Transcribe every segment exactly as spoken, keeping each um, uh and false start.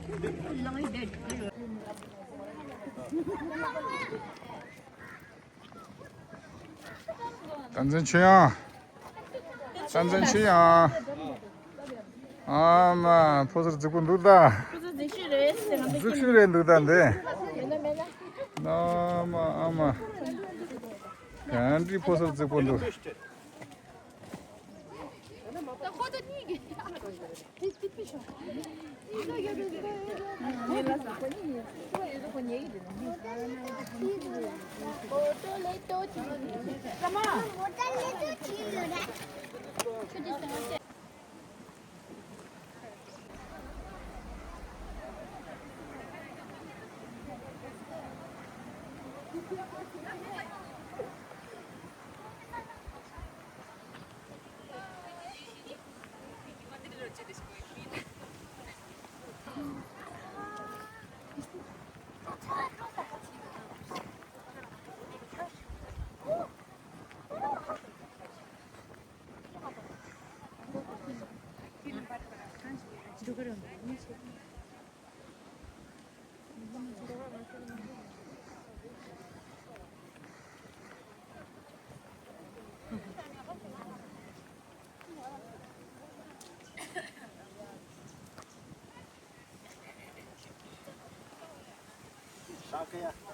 བསྟན་འཛིན་ཆོས་དབྱངས། བསྟན་འཛིན་ཆོས་དབྱངས། ཨ་མ། ཕོ་གསར་རྫིག་པོ་འདུག་ད། ཕོ་གསར་རྫིག་ཤོས་རེད་ཟེར་ང་ཚོ། རྫིག་ཤོས་རེད་འདུག་ད་འདི། མེད་ན་མེད་ན། ཨ་མ་ཨ་མ། ག་འདྲའི་ཕོ་གསར་རྫིག་པོ་འདུག།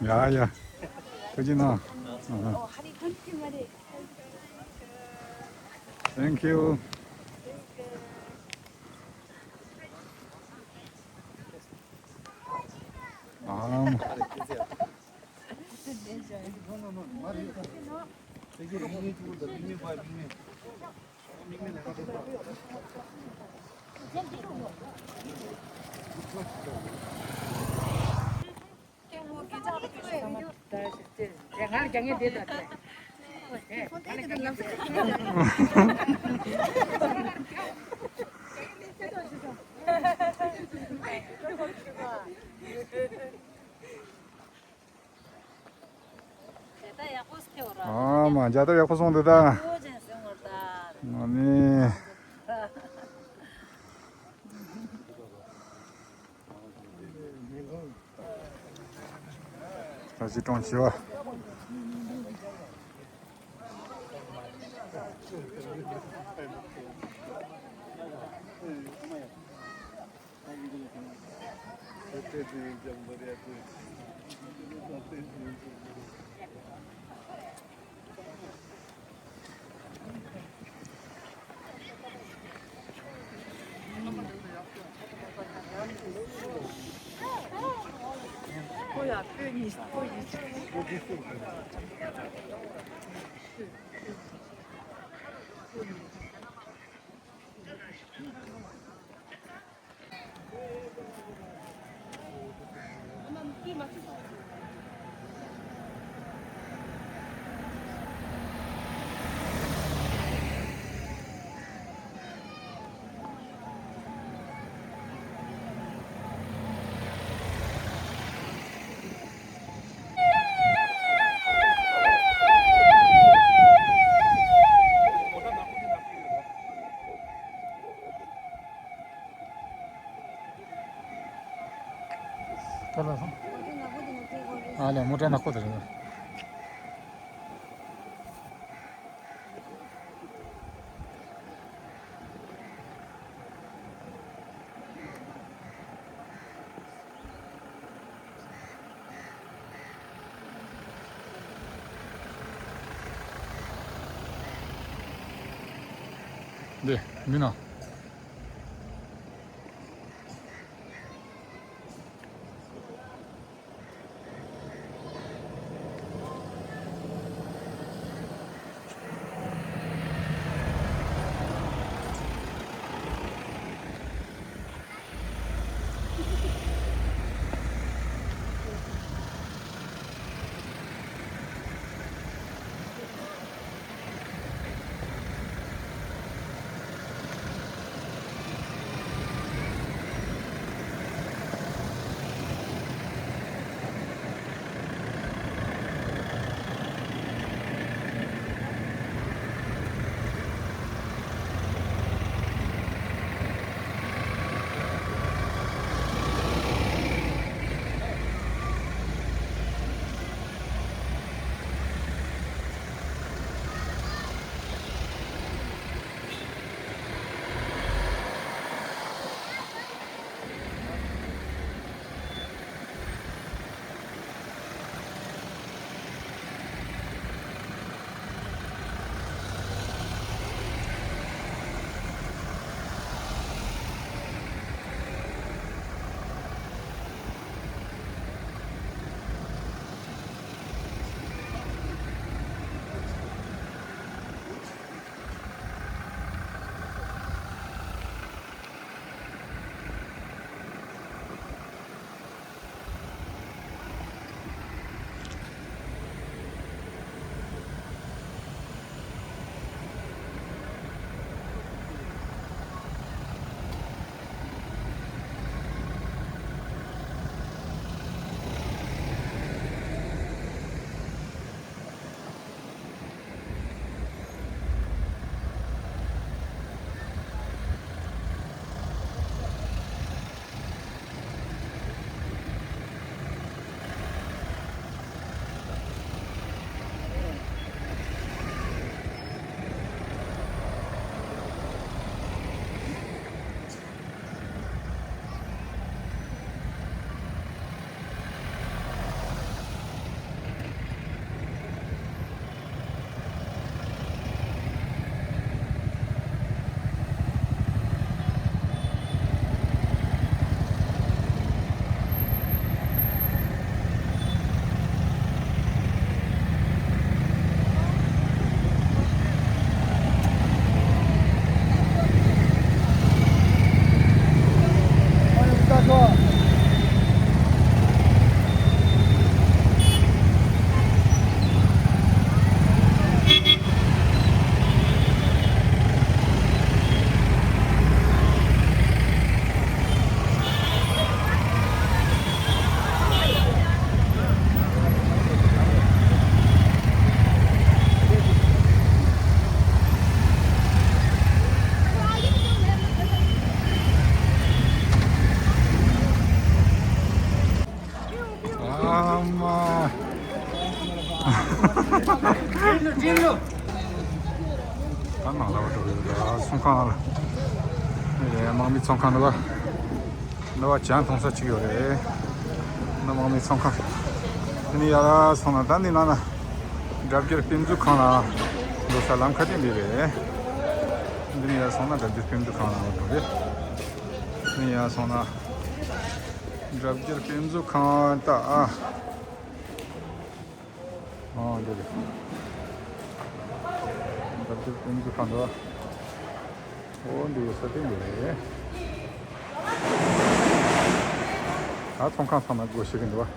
ཡ་ཡ། ཐུགས་རྗེ་གནང་། ཨ་ཧ། Thank you. ཨང་། ཨ་མ། མཇལ་ཐབས་ཡག་པོ་སོང་འདུག་ད། ཨ་ནི། ད་ཅི་གྲོང་ཆེ་བ། ཨ་ལས། མོ་ཊ་ནག་པོ་དེ་རེད། འདི་མིན་ནོ། ད་ནང་ལ་བ་འགྲོ་གི་ཡོད་ལ། ཚོང་ཁང་ལ། ཨེ། དམག་མི་ཚོང་ཁང་ལ་བ། འདི་བ་ཇ་འཐུང་ས་ཅིག་ཡོད་རེད། འདི་དམག་མི་ཚོང་ཁང་། དེ་ནས་ཡར་སོང་ན་ད་འདི་ནང་ན་སྒྲ་བསྒྱུར་དཔེ་མཛོད་ཁང་ལ་འགྲོ་ས་ལམ་ཁ་དེ་འདི་རེད། འདི་ནས་ཡར་སོང་ན་སྒྲ་བསྒྱུར་དཔེ་མཛོད་ཁང་ལ་འགྲོ་རེད། འདི་ནས་ཡར་སོང་ན་སྒྲ་བསྒྱུར་དཔེ་མཛོད་ཁང་ད་ཨ། ཨ། འདི་རེད། སྒྲ་བསྒྱུར་དཔེ་མཛོད་ཁང་འདུག་ཨ། འོ་འདི་ཡོད་ས་དེ་འདི་རེད། ད་ཚོང་ཁང་ཚང་མ་སྒོ་ཕྱེ་གི་འདུག་ཨ།